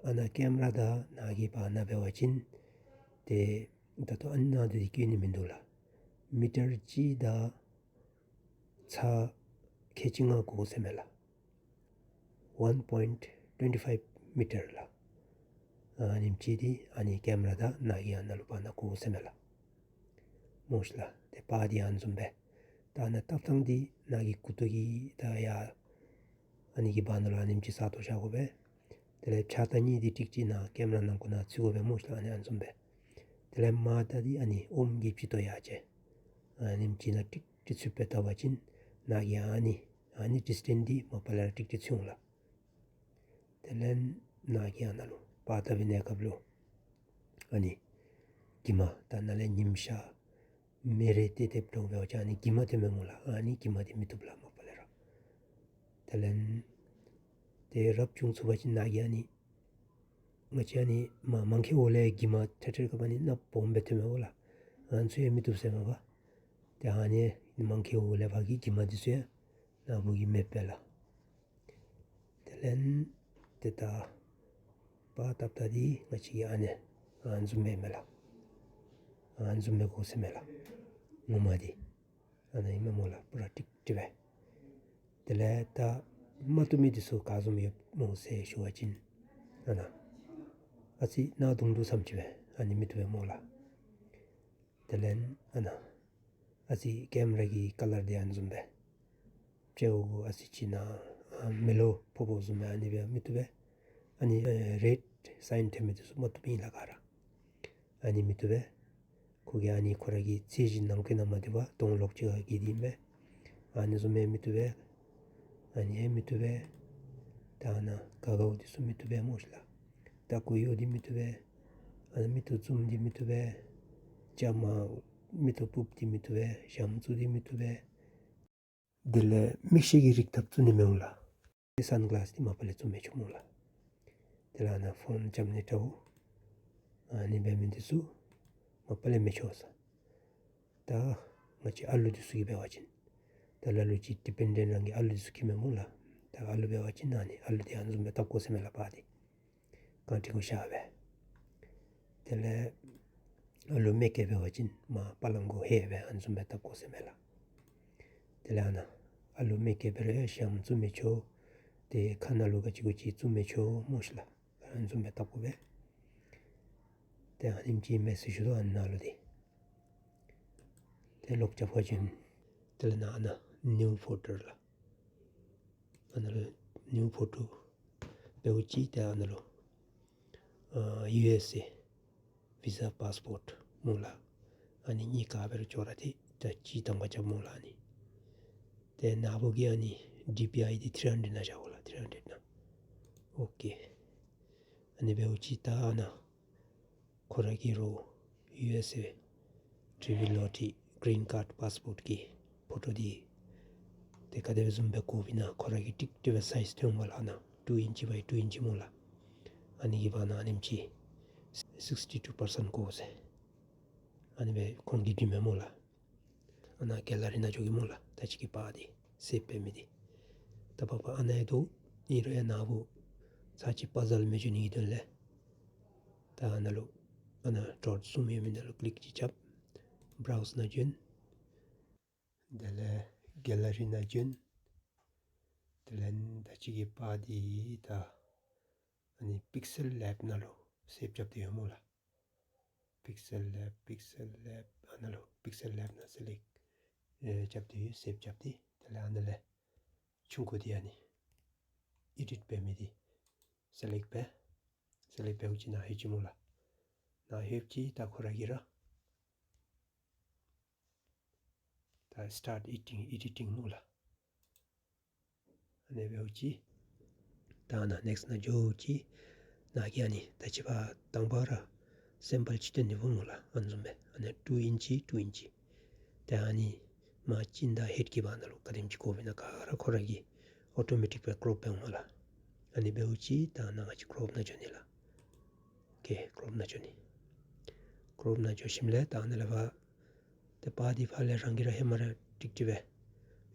ཨ་ནཱ་ཀེམ་ར་དང་ནཱ་གི་བར་ན་འབད་བ་ཅིན་ཏེ་ད་ལྟོ་ཨ་ནི་ནང་འདི་བཀོད་ནི་མིན་འདུག་ལགས། མི་ཊར་གཅིག་དང་ཚག་ཁལ་གཅིག་ལྔ་དགོ་ཟེར་མས་ལགས། ཝན་པོའིནཊ་ཊུ་ཝེན་ཊི་ཕའིབ་མི་ཊར་ལགས། ཨ་ནེམ་ཅིག་འདི་ཨ་ནི་ཀེམ་ར་དང་ནཱ་གི་ཨ་ནཱ་ལུ་བར་ན་དགོ་ཟེར་མས་ལགས། སྨོ་ཤིག་ལགས། ཏེ་པར་འདི་ཨ་ནི་བཟུམ་སྦེ་ད་ཨ་ནཱ་བཏབ་ཐངས་འདི་ནཱ་གི་མགུ་ཏོ་གི་ད་ཡར་ཨ་ནི་གི་བར་ན་ལུ་ཨ་ནེམ་ཅིག་ས་སྟོང་བཞག་དགོ་པས། དེ་ལས་ཕྱག་ལྟག་གཉིས་འདི་ཀྲིག་ཀྲི་ནཱ་ཀེམ་ར་ནང་ཁོག་ནང་ཚུད་དགོ་པས་སྨོ་ཤིག་ལགས། ཨ་ནི་ཨ་ནི་བཟུམ་སྦེ། དེ་ལས་མར་ད་འདི་ཨ་ནི་ཨོམ་གྱི་སྤྱི་ཏོག་ཡར་བཅད་ཨ་ནེམ་ཅིག་ནང་ཀྲིག་ཀྲི་ཚུད་སྦེ་བཏབ་པ་ཅིན་ནཱ་གི་ཨ་ནི་ཨ་ནི་ཌིས་ཊེནསི་འདི་མ་པ་ལས་ར་ཀྲིག་ཀྲི་ཚུད་འོང་ལགས། དེ་ལས་ནཱ་གི་ཨ་ནཱ་ལུ་པར་བཏབ་པའི་གནས་སྐབས་ལུ་ཨ་ནི་གྱིབ་མ་ད་ནཱ་ལས་ཉིམ་ཤར་མེ་རེ་ཏེ་ཏེ་འབྲོག་འབད་བ་ཅིན་ཨ་ནི་གྱིབ་མ་ཐོནམ་མས་སྨོ་ལགས། ཨ་ནི་གྱིབ་མ་འདི་མི་བཏུབ་ལགས་མ་པ་ལས་ར། དེ་ལས་ཏེ་རབ་བྱུང་ཚུགས་པ་ཅིན་ནཱ་གི་ཨ་ནི་ང་བཅས་ཨ་ནི་མ་མང་ཁེ་འོག་ལས་གྱིབ་མ་ཐེར་ཐེར་ག་མ་ནི་ནགཔོ་སྦེ་ཐོནམ་མས་སྨོ་ལགས། ཨ་ནི་ཚུ་ཡང་མི་བཏུབ་ཟེར་མས་པ། ཏེ་ཨ་ནི་མང་ཁེ་འོག་ལས་ཕར་གྱི་གྱིབ་མ་འདི་ཚུ་ཡང་ནཱ་བུ་གིས་མེདཔ་སྦེ་ལགས། དེ་ལས་ཏེ་ད་པར་བཏབ་ད་འདི་ང་བཅས་ཀྱིས་ཨ་ནི་ཨ་ནི་བཟུམ་སྦེ་མས་ལགས། ཨ་ནི་བཟུམ་སྦེ་དགོ་ཟེར་མས་ལགས། ངོ་མ་འདི་ཨ་ནཱ་ཨིན་མས་སྨོ་ལགས། པུ་ར་ཀྲིག་ཀྲི་སྦེ། དེ་ལས་ད་མ་བཏུབ་མི་འདི་ཚུ་ག་བཟུམ་ཡོདཔ་སྨོ་ཟེར་ཞུ་བ་ཅིན་ཨ་ནཱ་ཨ་ཙི་གནག་དུང་དུ་ཙམ་ཅིག་སྦེ་ཨ་ནི་མི་བཏུབ་པས་སྨོ་ལགས། དེ་ལས་ཨ་ནཱ་ཨ་ཙི་ཀེམ་ར་གི་ཀ་ལར་འདི་ཨ་ནི་བཟུམ་སྦེ་ཕྱག་ སྤྲེའུ་ཨ་ཙི་ཅིག་ནང་ཨ་མེ་ལོང་ཕོག་ཕོགཔ་བཟུམ་སྦེ་ཨ་ནི་སྦེ་མི་བཏུབ་པས། ཨ་ནི་ཨེ་རེཌ་སའིན་ཐོན་མི་འདི་ཚུ་མ་བཏུབ་ཨིན་ལགས་ག་ར། ཨ་ནི་མི་བཏུབ་པས། ཁོ་གིས་ཨ་ནི་ཁོ་ར་གི་ཚད་གཞི་ནང་འཁོད་ནང་མ་བཏུབ་པར་དོང་ལོག་ཅིག་ཁར་གི་འདི་མས། ཨ་ནི་བཟུམ་མའི་མི་བཏུབ་པས། ཨ་ནི་ཡང་མི་བཏུབ་པས། ད་ཨ་ནཱ་ག་གའུ་འདི་ཚུ་མི་བཏུབ་པས་སྨོ་ཤིག་ལགས། ད་གུ་ཡོ་འདི་མི་བཏུབ་པས། ཨ་ནི་མིག་ཏོ་བཙུམ་འདི་མི་བཏུབ་པས། བཅའ་མར་མིག་ཏོ་སྤུབ་འདི་མི་བཏུབ་པས། ཞྭམོ་བཙུགས་འདི་མི་བཏུབ་པས། དེ་ལས་མིག་ཤེལ་གྱི་རིགས་ཐམ་བཙུགས་ནི་མི་འོང་ལགས། ཏེ་སན་གི་ལཱསི་འདི་མ་པ་ལས་བཙུགས་མི་ཆོག་སྨོ་ལགས། དེ་ལས་ཨ་ནཱ་ཕོན་རྐྱབ་ནི་འདྲཝ་ཨ་ནི་འབད་མི་འདི་ཚུ་མ་པ་ལས་མི་ཆོག་ཟེར། ད་ང་བཅས་ཨ་ལུ་འདི་ཚུ་གི་འབད་བ་ཅིན་ད་ལ་ལུ་ཅིག་ཌི་པེན་ཌེནཊ་རང་གི་ཨ་ལུ་འདི་ཚུ་གི་མས་སྨོ་ལགས། ད་ཨ་ལུ་འབད་བ་ཅིན་ཨ་ནི་ཨ་ལུ་འདི་ཨ་ནི་བཟུམ་སྦེ་བཏབ་དགོ་ཟེར་མས་ལགས། པར་འདི་རྐང་ཁྲི་གུ་བཞག་སྦེ། དེ་ལས་ཨ་ལུ་མེ་སྐྱེས་འབད་བ་ཅིན་མར་པ་ལང་གུ་ཧེ་སྦེ་ཨ་ནི་བཟུམ་སྦེ་བཏབ་དགོ་ཟེར་མས་ལགས། དེ་ལས་ཨ་ནཱ་ཨ་ལུ་མེ་སྐྱེས་འབད་རུང་ཡང་ཞྭམོ་བཙུགས་མི་ཆོག། ཏེ་ཁ་ནང་ལུ་ག་ཅི་གུ་ཅིག་བཙུགས་མི་ཆོག་སྨོ་ཤིག་ལགས། ཨ་ནི་བཟུམ་སྦེ་བཏབ་དགོ་པས། ཏེ་ཨ་ནེམ་ཅིག་མེ་སི་ཞུ་དོ་ཨ་ནཱ་ལུ་འདི། ཏེ་ལོག་རྐྱབ་པ་ཅིན་དེ་ལས་ནཱ་ཨ་ནཱ་ནིའུ་ཕོ་ཊོ་ལགས། ཨ་ནཱ་ལུ་ནིའུ་ཕོ་ཊོ་འབདཝ་ཅིག་ཏེ་ཨ་ནཱ་ལུ་ཨ་ཡུ་ཨེསི་ཨེ་བི་ཟ་པཱསི་པོརཊ་སྨོ་ལགས། ཨ་ནི་གཉིས་ག་འབད་རུང་ཅོག་ར་འཐད། ད་གཅིག་དང་པ་རྐྱབ་སྨོ་ལགས་ཨ་ནི། ཏེ་ནཱ་བུ་གི་ཨ་ནི་ཌི་པི་ཨའི་འདི་ཐིརི་ཧན་ཌེཌ་ནང་བཞག་དགོ་ལགས། ཐིརི་ཧན་ཌེཌ་ནང་། ཨོ་ཀེ། ཨ་ནི་འབདཝ་ཅིག་ད་ཨ་ནཱ་ཁོ་ར་གི་རོགས་ཡུ་ཨེསི་ཨེ་ཊི་བི་ལོ་ཊི་གིརིན་ཀཱརཌ་པཱསི་པོརཊ་གི་ཕོ་ཊོ་འདི་ཏེ་ག་དེ་སྦེ་བཟུམ་སྦེ་དགོཔ་ཨིན་ན་ཁོ་ར་གི་ཀྲིག་ཀྲི་སྦེ་སའིཛ་ཐོན་འོང་མས་ལགས། ཨ་ནཱ་ཊུ་ཨིན་ཅི་བའི་ཊུ་ཨིན་ཅི་སྨོ་ལགས། ཨ་ནི་གི་བར་ན་ཨ་ནེམ་ཅིག་སིགསི་ཊི་ཊུ་པར་སེནཊ་དགོ་ཟེར་ཨ་ནི་སྦེ་ཁོང་གིས་འབྲི་མས་སྨོ་ལགས། ཨ་ནཱ་གེ་ལ་རི་ནང་འགྱོ་གེ་སྨོ་ལགས། ད་ཅི་གི་པར་འདི་སེབ་འབད་མི་འདི། ད་པ་པ་ཨ་ནཱ་ཡོད་དོ། ཨིན་རུང་ཡང་ནཱ་བུ་ཚར་གཅིག་པ་ཛལ་མི་འགྱོ་ནི་གི་དོན་ལས་ད་ཨ་ནཱ་ལུ་ཨ་ནཱ་ཌོཊ་གསུམ་ཡོད་མི་ནང་ལུ་ཀི་ལིཀ་ཅིག་རྐྱབ། བྲའུས་ནང་བྱོན། དེ་ལས་གེ་ལ་རི་ནང་བྱོན། དེ་ལས་ད་ཅི་གི་པར་འདི་ད་ཨ་ནི་པིཀ་སེལ་ལེབ་ནང་ལུ་སེབ་རྐྱབ་སྟེ་ཡོད་སྨོ་ལགས། པིཀ་སེལ་ལེབ། པིཀ་སེལ་ལེབ། ཨ་ནཱ་ལུ་པིཀ་སེལ་ལེབ་ནང་སེ་ལེཀཊ་ཨེ་རྐྱབ་སྟེ་ཡོད། སེབ་རྐྱབ་སྟེ་དེ་ལས་ཨ་ནཱ་ལས་ཆུང་ཀུ་འདི་ཨ་ནི་ཨེ་ཌིཊ་འབད་མི་འདི་སེ་ལེཀཊ་འབད། སེ་ལེཀཊ་འབདཝ་ཅིག་ནཱ་ལྷོད་ཅི་སྨོ་ལགས། ནཱ་ལྷོདཔ་ཅིག་ད་ཁོ་ར་གིས་ར་ད་སི་ཊཱརཊ་ཨེ་ཌིཊ་ཊིང་ཨེ་ཌིཊ་ཊིང་སྨོ་ལགས། ཨ་ནི་འབདཝ་ཅིག་ད་ནཱ་ནེཀསཊ་ནང་འགྱོཝ་ཅིག་ནཱ་གིས་ཨ་ནི་ད་ཅི་ཕར་དང་པ་ར་སེམ་པལ་ཅིག་སྟོན་ནི་སྨོ་ལགས། ཨ་ནི་བཟུམ་སྦེ་ཨ་ནི་ཊུ་ཨིན་ཅི་ཊུ་ཨིན་ཅི། ཏེ་ཨ་ནི་མར་གཅིན་དང་ཧེཌ་ཀྱི་བར་ན་ལུ་ག་དེམ་ཅིག་དགོཔ་ཨིན་ན་ག་ར་ཁོ་ར་གིས་ཨོ་ཊོ་མེ་ཊིཀ་སྦེ་ཀྲོཔ་འབད་འོང་མས་ལགས། ཨ་ནི་འབདཝ་ཅིག་ད་ནཱ་ང་བཅས་ཀྲོཔ་ནང་འགྱོ་ནི་ལགས། ཨོ་ཀེ། ཀྲོཔ་ནང་འགྱོ་ནི། ཀྲོཔ་ནང་འགྱོ་ཞིནམ་ལས་ད་ཨ་ནི་ལས་ཕར་ཏེ་པར་འདི་ཕར་ལས་རང་གིས་ར་ཧེ་མ་ར་ཀྲིག་ཀྲི་སྦེ་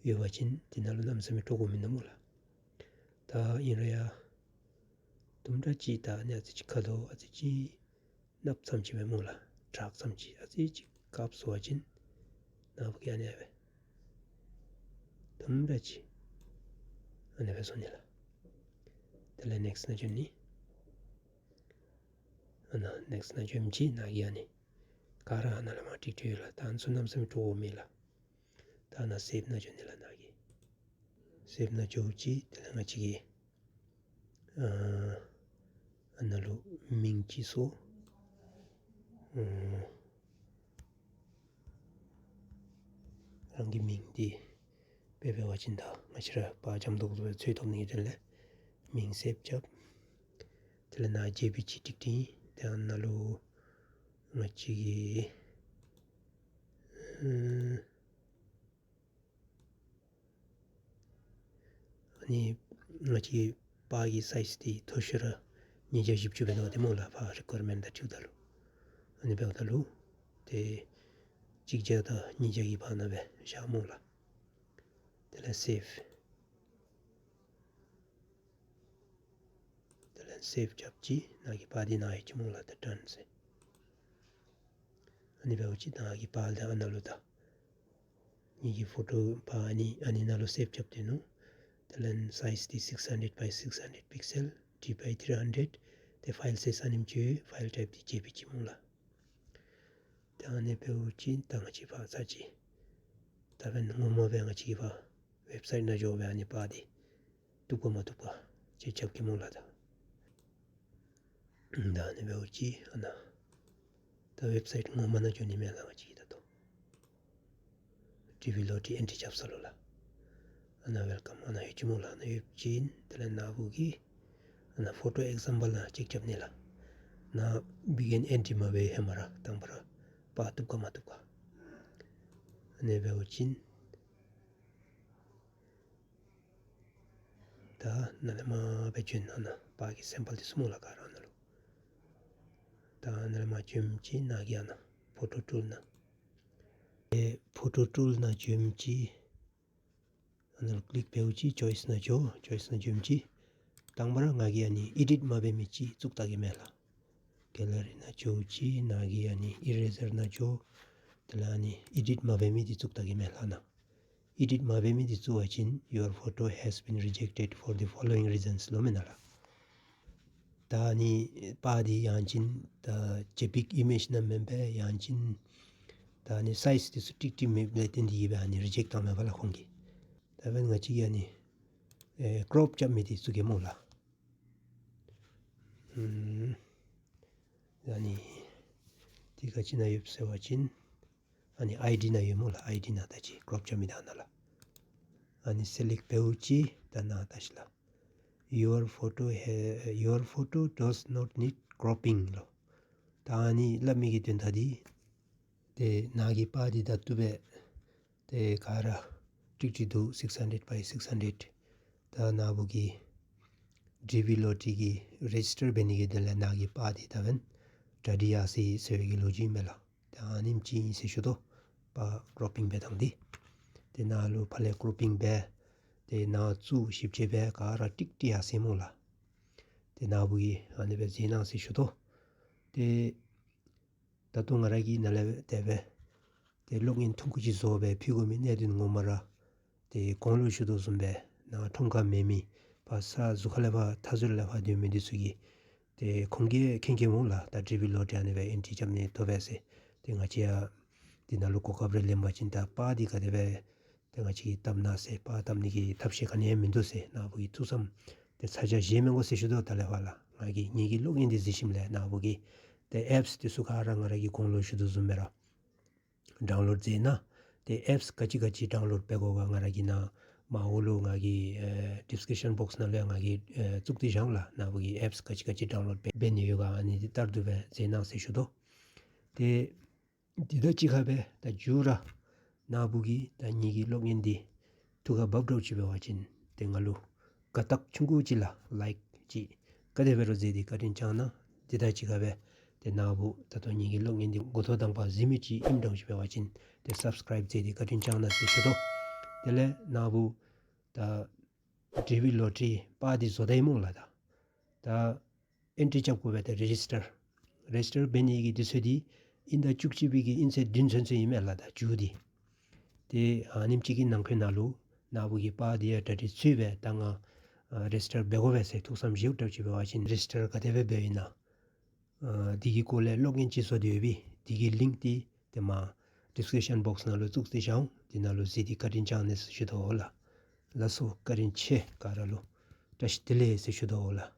ཡོད་པ་ཅིན་འདི་ནང་ལུ་གནམ་མེད་ས་མེད་འདྲོག་དགོཔ་མིན་ནུག་སྨོ་ལགས། ད་ཨིན་རུང་ཡང་དུམ་གྲ་ཅིག་ད་ཨ་ནི་ཨ་ཙི་ཅིག་ཁ་ལུ་ཨ་ཙི་ཅིག་ནགཔ་ཙམ་ཅིག་སྦེ་སྨོ་ལགས། དྲག་ཙམ་ཅིག་ཨ་ཙི་ཅིག་དཀརཔོ་བཟོ་བ་ཅིན་ནཱ་བུ་གིས་ཨ་ནི་སྦེ་དུམ་གྲ་ཅིག་ཨ་ནི་སྦེ་བཟོ་ནི་ལགས། དེ་ལས་ནེཀསཊ་ནང་འགྱོ་ནི། ཨ་ནཱ་ནེཀསཊ་ནང་འགྱོཝ་ཅིག་ནཱ་གིས་ཨ་ནི་ག་ར་ཨ་ནཱ་ལས་མར་ཀྲིག་ཀྲི་ཡོད་ལགས། ད་ཨ་ནི་ཚུ་གནམ་མེད་ས་མེད་འདྲོག་དགོཔ་མེད་ལགས། ད་ནཱ་སེབ་ནང་འགྱོ་ནི་ལགས་ནཱ་གིས། སེབ་ནང་འགྱོཝ་ཅིག་དེ་ལས་ང་བཅས་ཀྱིས་ཨ་ཨ་ནཱ་ལུ་མིང་ཅིག་བཟོ། ཨ་རང་གི་མིང་འདི་འབད་འབད་བ་ཅིན་ད་ང་བཅས་ར་པར་འཇམ་ཏོག་ཏོ་སྦེ་འཚོལ་ཐོབ་ནི་གི་དོན་ལས་མིང་སེབ་རྐྱབ། དེ་ལས་ནཱ་ཇེ་པི་ཇི་ཀྲིག་ཀྲི། ཏེ་ཨ་ནཱ་ལུ་ང་བཅས་ཀྱིས་ཨ་ཨ་ནི་ང་བཅས་པར་གྱི་སའིཛ་འདི་མཐོ་ཤོས་ར་ཉིས་བརྒྱ་བཞི་བཅུ་སྦེ་འདུག་སྟེ་སྨོ་ལགས། ཕར་རི་ཀོ་ཡར་མེནཊ་དང་འཁྲིལཝ་ད་ལུ། ཨ་ནི་འབདཝ་ད་ལུ་ཏེ་གཅིག་བརྒྱ་དང་ཉིས་བརྒྱ་གི་བར་ན་སྦེ་བཞག་སྨོ་ལགས། དེ་ལས་སེབ། དེ་ལས་སེབ་རྐྱབ་ཅིག་ནཱ་གི་པར་འདི་ནཱ་ལྷོད་ཅི་སྨོ་ལགས། ད་ཌན་ཟེར། ཨ་ནི་འབདཝ་ཅིག་ནཱ་གི་པར་འདི་ཨ་ནཱ་ལུ་ད་ངེ་གི་ཕོ་ཊོ་པར་ཨ་ནི་ཨ་ནི་ནང་ལུ་སེབ་རྐྱབ་སྟེ་ནུག། དེ་ལས་སའིཛ་འདི་six hundred by six hundred pixel, D by three hundred, ཏེ་ཕའིལ་སའིཛ་ཨ་ནེམ་ཅིག་ཡོད། ཕའིལ་ཊའིཔ་འདི་ཇེ་པི་ཇི་སྨོ་ལགས། ཏེ་ཨ་ནི་འབདཝ་ཅིག་ད་ང་བཅས་ཕར་ཚར་གཅིག་ད་འབདན་ངོ་མ་སྦེ་ང་བཅས་ཀྱིས་ཕར་ ཝེབ་སའིཊ་ནང་འགྱོ་སྦེ་ཨ་ནི་པར་འདི་བཏུབ་ག་མ་བཏུབ་ག་ཅིག་རྐྱབ་གེ་སྨོ་ལགས། ད་ད་ཨ་ནི་འབདཝ་ཅིག་ཨ་ནཱ་ད་ཝེབ་སའིཊ་ངོ་མ་ནང་འགྱོ་ནི་མས་ལགས། ང་བཅས་ཀྱིས་ད་ལྟོ་ཌི་ཝི་ལོ་ཊི་ཨེན་ཊི་རྐྱབ་ས་ལུ་ལགས། ཨ་ནཱ་ཝེལ་ཀམ་ཨ་ནཱ་ཡོད་ཅི་སྨོ་ལགས། ཨ་ནཱ་ཡོད་ཅི། དེ་ལས་ནཱ་བུ་གིས་ཨ་ནཱ་ཕོ་ཊོ་ཨེག་ཛམ་པལ་ནང་ཅིག་རྐྱབ་ནི་ལགས། ནཱ་བི་གིན་ཨེན་ཊི་མ་འབད་ཧེ་མ་ར་དང་པ་ར་པར་བཏུབ་ག་མ་བཏུབ་ག། ཨ་ནི་འབདཝ་ཅིག་ད་ནཱ་ལས་མར་སྦེ་བྱོན། ཨ་ནཱ་པར་གྱི་སེམ་པཱལ་འདི་ཚུ་སྨོ་ལགས་ག་ར་ནཱ་ལུ། ད་ནཱ་ལས་མར་བྱོནམ་ཅིག་ནཱ་གི་ཨ་ནཱ་ཕོ་ཊོ་ཊུལ་ནང་། ཨེ་ཕོ་ཊོ་ཊུལ་ནང་བྱོནམ་ཅིག་ཨ་ནཱ་ལུ་ཀི་ལིཀ་འབདཝ་ཅིག་ཅོའིསི་ནང་འགྱོ། ཅོའིསི་ནང་བྱོནམ་ཅིག་དང་པ་ར་ང་གིས་ཨ་ནི་ཨེ་ཌིཊ་མ་འབད་མི་ཅིག་བཙུགས་ད་གེ་མས་ལགས། གེ་ལ་རི་ནང་འགྱོཝ་ཅིག་ནཱ་གི་ཨ་ནི་ཨི་རེ་ཟར་ནང་འགྱོ། དེ་ལས་ཨ་ནི་ཨེ་ཌིཊ་མ་འབད་མི་འདི་བཙུགས་ད་གེ་མས་ལགས། ནཱ་ཨེ་ཌིཊ་མ་འབད་མི་འདི་བཙུགས་པ་ཅིན་your photo has been rejected for the following reasons ལོ་མེན་ན་ལགས། ད་ཨ་ནི་པར་འདི་ཡང་ཅིན་ད་ཇེ་པིག་ཨི་མེཇ་ནང་མེན་པས། ཡང་ཅིན་ད་ཨ་ནི་སའིཛ་འདི་ཚུ་ཀྲིག་ཀྲི་མེདཔ་ལས་བརྟེན་ཏེ་གིས་སྦེ་ཨ་ནི་རི་ཇེཀཊ་བཏང་མས་པ་ལགས་ཁོང་གིས། ད་འབདན་ང་བཅས་ཀྱིས་ཨ་ནི་ཨེ་ཀྲོཔ་རྐྱབ་མི་འདི་བཙུགས་གེ་སྨོ་ལགས། ཨུམ། ཨ་ནི་འདི་ག་ཅི་ནང་ཡོདཔ་ཟེར་བ་ཅིན་ཨ་ནི་ཨའི་ཌི་ནང་ཡོད་སྨོ་ལགས། ཨའི་ཌི་ནང་ད་ཅི་ཀྲོཔ་རྐྱབ་མི་ད་ནཱ་ལགས། ཨ་ནི་སེ་ལེཀཊ་འབདཝ་ཅིག་ད་ནཱ་ད་ཅི་ལགས། Your photo ha- your photo does not need cropping ལོ། ད་ཨ་ནི་སླབ་མི་གི་དོན་དག་འདི་ཏེ་ནཱ་གི་པར་འདི་ད་བཏུབ་པས། ཏེ་ག་ར་ཀྲིག་ཀྲི་འདུག། six hundred by six hundred། ད་ནཱ་བུ་གིས་ཌི་ཝི་ལོ་ཊི་གི་རེ་ཇིས་ཊར་འབད་ནི་གི་དོན་ལས་ནཱ་གི་པར་འདི་ད་འབདན་གྲ་སྒྲིག་ཡར་སོ་ཡི་ཟེར་བའི་གི་ལོ་རྒྱུས་མས་ལགས། ད་ཨ་ནེམ་ཅིག་ཨིན་ཟེར་ཞུ་དོ། པར་ཀྲོ་པིང་འབད་ཐངས་འདི། ཏེ་ནཱ་ལུ་ཕར་ལས་ཀྲོ་པིང་འབད། ཏེ་ནཱ་བཙུགས་ཞིབ་དཔྱད་འབད་ག་ར་ཀྲིག་ཀྲི་ཡར་སོ་ཡི་སྨོ་ལགས། ཏེ་ནཱ་བུ་གིས་ཨ་ནི་སྦེ་མཛད་གནང་ཟེར་ཞུ་དོ། ཏེ་ད་ལྟོ་ང་ར་གིས་ནཱ་ལས་དེ་སྦེ་ཏེ་གློག་བརྙན་ཐུང་ཀུ་ཅིག་བཟོ་སྦེ་ཕུལ་དགོ་མི་གནད་དོན་ངོ་མ་ར་ཏེ་གོང་ལུ་ཞུ་དོ་བཟུམ་སྦེ་ནཱ་ཁྲོམ་ཁར་མེད་མི་ཕར་ས་ཟུར་ཁ་ལས་ཕར་མཐའ་ཟུར་ལས་ཕར་སྡོད་མི་འདི་ཚུ་གིས་ཏེ་ཁོང་གིས་མཁྱེན་མཁྱེནམ་འོང་ལགས། ད་ཌི་ཝི་ལོ་ཊི་ཨ་ནི་སྦེ་ཨེན་ཊི་རྐྱབ་ནི་བཏུབ་པས་ཟེར། ཏེ་ང་བཅས་ཡང་འདི་ནང་ལུ་གོ་སྐབས་རེ་ལེན་པ་ཅིན་ད་པར་འདི་ག་དེ་སྦེ་ཏེ་ང་བཅས་ཀྱིས་བཏབ་ན་ཟེར་པར་བཏབ་ནི་གི་ཐབས་ཤེས་ག་ནི་ཡང་མིན་འདུག་ཟེར། ནཱ་བུ་གིས་ཐུགས་བསམ་ཏེ་ཚ་གྱང་བཞེས་མི་དགོ་ཟེར་ཞུ་དོ། ད་ལས་ཕར་ལགས། ང་གིས་ངེ་གི་གློག་བརྙན་འདི་གཟིགས་ཞིནམ་ལས་ནཱ་བུ་གིས་ཏེ་ཨེཔསི་འདི་ཚུ་ག་ར་ང་ར་གིས་གོང་ལུ་ཞུ་དོ་བཟུམ་སྦེ་ར་ཌའུན་ལོཌ་མཛད་གནང་། ཏེ་ཨེཔསི་ག་ཅི་ག་ཅི་ཌའུན་ལོཌ་འབད་དགོ་ག་ང་ར་གིས་ནཱ་མར་འོག་ལུ་ང་གི་ཨེ་ཌིསི་ཀི་རིཔ་ཤཱན་བོགསི་ནང་ལུ་ཡང་ང་གིས་ཨེ་བཙུགས་ཏེ་བཞག་འོང་ལགས། ནཱ་བུ་གིས་ཨེཔསི་ག་ཅི་ག་ཅི་ཌའུན་ལོཌ་འབད་འབད་ནི་ཡོད་ག་ཨ་ནི་འདི་ལྟར་དུ་སྦེ་མཛད་གནང་ཟེར་ཞུ་དོ། ཏེ་འདི་དང་གཅིག་ཁར་སྦེ་ད་མཇུག་ར་ནཱ་བུ་གིས་ད་ངེ་གི་གློག་བརྙན་འདི་ཐུགས་ཁར་བབ་འདྲཝ་ཅིག་འབད་བ་ཅིན་ཏེ་ང་ལུ་དགའ་རྟགས་ཆུང་ཀུ་ཅིག་ལགས་ལའིཀ་ཅིག་ག་དེ་འབད་རུང་མཛད་དེ་བཀའ་དྲིན་བསྐྱང་གནང་། འདི་དང་གཅིག་ཁར་སྦེ་ཏེ་ནཱ་བུ་ད་ལྟོ་ངེ་གི་གློག་བརྙན་འདི་འགོ་ཐོག་དང་པ་གཟིགས་མི་ཅིག་ཨིནམ་འདྲཝ་ཅིག་འབད་བ་ཅིན་ཏེ་སབ་སི་ཀརའིབ་མཛད་དེ་བཀའ་དྲིན་བསྐྱང་གནང་ཟེར་ཞུ་དོ། དེ་ལས་ནཱ་བུ་ད་ཌི་ཝི་ལོ་ཊི་པར་འདི་བཟོ་ད་ཡི་སྨོ་ལགས། ད་ད་ཨེན་ཊི་རྐྱབ་དགོ་པས། ད་རེ་ཇིས་ཊར་རེ་ཇིས་ཊར་འབད་ནི་གི་དུས་ཚོད་འདི་དབྱིན་ཟླ་བཅུ་གཅིག་པའི་གི་དབྱིན་ཚེས་བདུན་ཚུན་ཚོད་ཨིན་མས་ལགས། ད་མཇུག་འདི་ཏེ་ཨ་ནེམ་ཅིག་གི་ནང་འཁོད་ནང་ལུ་ནཱ་བུ་གི་པར་འདི་ཡང་གྲ་སྒྲིག་ཚུགས་པས། ད་ང་ཨ་རེ་ཇིས་ཊར་འབད་དགོ་པས་ཟེར་ཐུགས་བསམ་བཞེསཔ་འདྲཝ་ཅིག་འབད་བ་ཅིན་རེ་ཇིས་ཊར་ག་དེ་སྦེ་འབདཝ་ཨིན་ན་ཨ་འདི་གི་སྐོར་ལས་གློག་བརྙན་ཅིག་བཟོ་སྟེ་ཡོད་པས། འདི་གི་ལིངཀ་འདི་ཏེ་མར་ཌིསི་ཀི་རིཔ་ཤཱན་བོགསི་ནང་ལུ་བཙུགས་ཏེ་བཞག་འོང་། འདི་ནང་ལུ་གཟིགས་ཏེ་བཀའ་དྲིན་བསྐྱང་གནང་ཟེར་ཞུ་དོ་ལགས། ལགས་སོ། བཀའ་དྲིན་ཆེ། ག་ར་ལུ་བཀྲ་ཤིས་བདེ་ལེགས་ཟེར་ཞུ་དོ་ལགས།